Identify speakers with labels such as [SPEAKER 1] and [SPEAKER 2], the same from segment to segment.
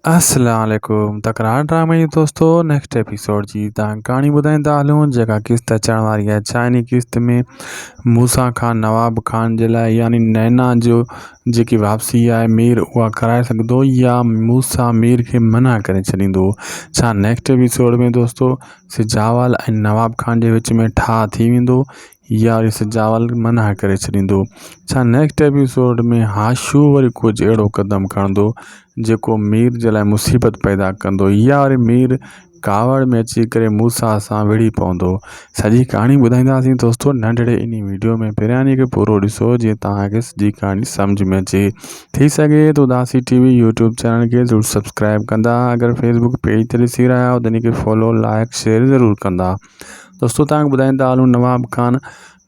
[SPEAKER 1] السلام عليڪم تڪرار ڊرامي جي دوستو نيڪسٽ ايپيسوڊ جي تان ڪهاڻي ٻڌائيندا هلون جيڪا قسط اچڻ واري آهي ڇا انهي قسط ۾ موسيٰ خان نواب خان جي لاء يعني نينا جو جيڪي واپسي آهي مير اها ڪرائي سگهندو يا موسيٰ مير کي منع ڪري ڇڏيندو ڇا نيڪسٽ ايپيسوڊ ۾ دوستو سجاول ۽ نواب خان جي وچ ۾ ٺاهه ٿي ويندو يا وري سجاول منع ڪري ڇڏيندو. ڇا نيڪسٽ ايپيسوڊ ۾ هاشو وري ڪجهه اهڙو قدم کڻندو جيڪو مير جي لاء مصيبت پيدا ڪندو يا وري مير ڪاوڙ ۾ اچي ڪري موسيٰ سان وڙهي پوندو. سڄي ڪهاڻي ٻڌائينداسين دوستو ننڍڙي انهي ويڊيو ۾ پهريان انهي کي پورو ڏسو جيئن توهان کي سڄي ڪهاڻي سمجهه ۾ اچي. ٿي سگهي ته اداسي ٽي وي يوٽيوب چينل کي ضرور سبسڪرائب ڪندا اگر فيسبوڪ پيج تي ڏسي رهيا آهيو ته انهي کي فالو لائڪ شيئر ضرور ڪندا. دوستو توهان کي ٻڌائيندا هلون نواب خان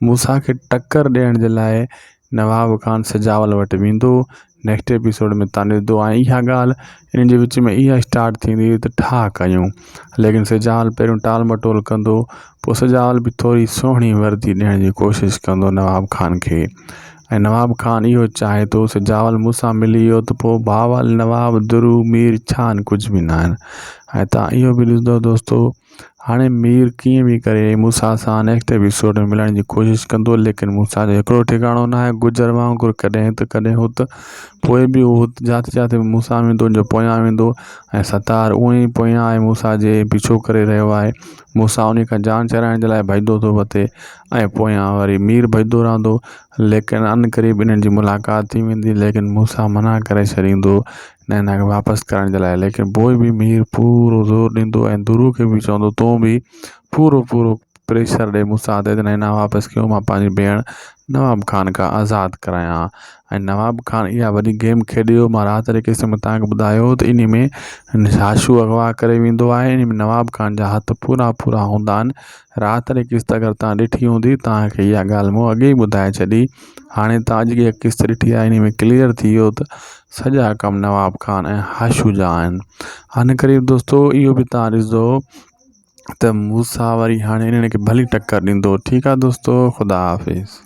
[SPEAKER 1] موسيٰ کي ٽڪر ڏيڻ جي لاء نواب خان سجاول وٽ ويندو نيڪسٽ ايپيسوڊ ۾ تان ڏسندو ۽ اها ڳالهه انهن جي وچ ۾ اها اسٽارٽ ٿيندي ته ٺاهه ڪيون ليڪن سجاول پهريون ٽال مٽول ڪندو پوء سجاول به ٿوري سهڻي وردي ڏيڻ جي ڪوشش ڪندو نواب خان کي ۽ نواب خان اهو چاهي ٿو سجاول مون سان ملي ويو ته پوء بهاول نواب درو مير ڇا آهن ڪجهه به نه آهن ۽ تان اهو به ڏسندو دوستو هاڻي مير ڪيئن به ڪري موسيٰ سان نيڪسٽ ايپيسوڊ ۾ ملڻ جي ڪوشش ڪندو ليڪن موسيٰ جو هڪڙو ٺڪاڻو ناهي گجر وانگر ڪڏهن ته ڪڏهن هت پوء به هو جاتي جاتي موسيٰ ويندو ان جو پويان ويندو ۽ ستار اونئن ئي پويان آهي موسيٰ جي پيڇو ڪري رهيو آهي موسيٰ ان کان جان ڇڏائڻ جي لاء ڀڄندو ٿو وتي ۽ پويان وري مير ڀڄندو رهندو ليڪن عنقريب انهن جي ملاقات ٿي ويندي ليڪن موسيٰ منع ڪري ڇڏيندو نينا کي واپس ڪرڻ جي لاء ليڪن پوء به مير پورو زور ڏيندو ۽ درو کي به چوندو تون به پورو پورو پريشر ڏي مون سان ته نينا واپس ڪيو مان پنهنجي ڀيڻ نواب خان کان آزاد ڪرايان ۽ نواب خان اها وڏي گيم کيڏي هو مان رات جي قصي ۾ توهان کي ٻڌايو ته انهي ۾ هاشو اغوا ڪري ويندو آهي انهي ۾ نواب خان جا هٿ پورا پورا هوندا آهن رات جي قسط اگر توهان ڏٺي هوندي توهان کي اها ڳالهه مون اڳي ئي ٻڌائي ڇڏي هاڻي توهان اڄ جي قسط ڏٺي آهي انهي ۾ ڪليئر ٿي ويو ته سڄا ڪم نواب خان ۽ هاشو جا آهن. هن قريب دوستو اهو به توهان ڏسندو ته موسيٰ وري هاڻي انهن کي ڀلي ٽڪر ڏيندو ٺيڪ آهي دوستو خدا حافظ.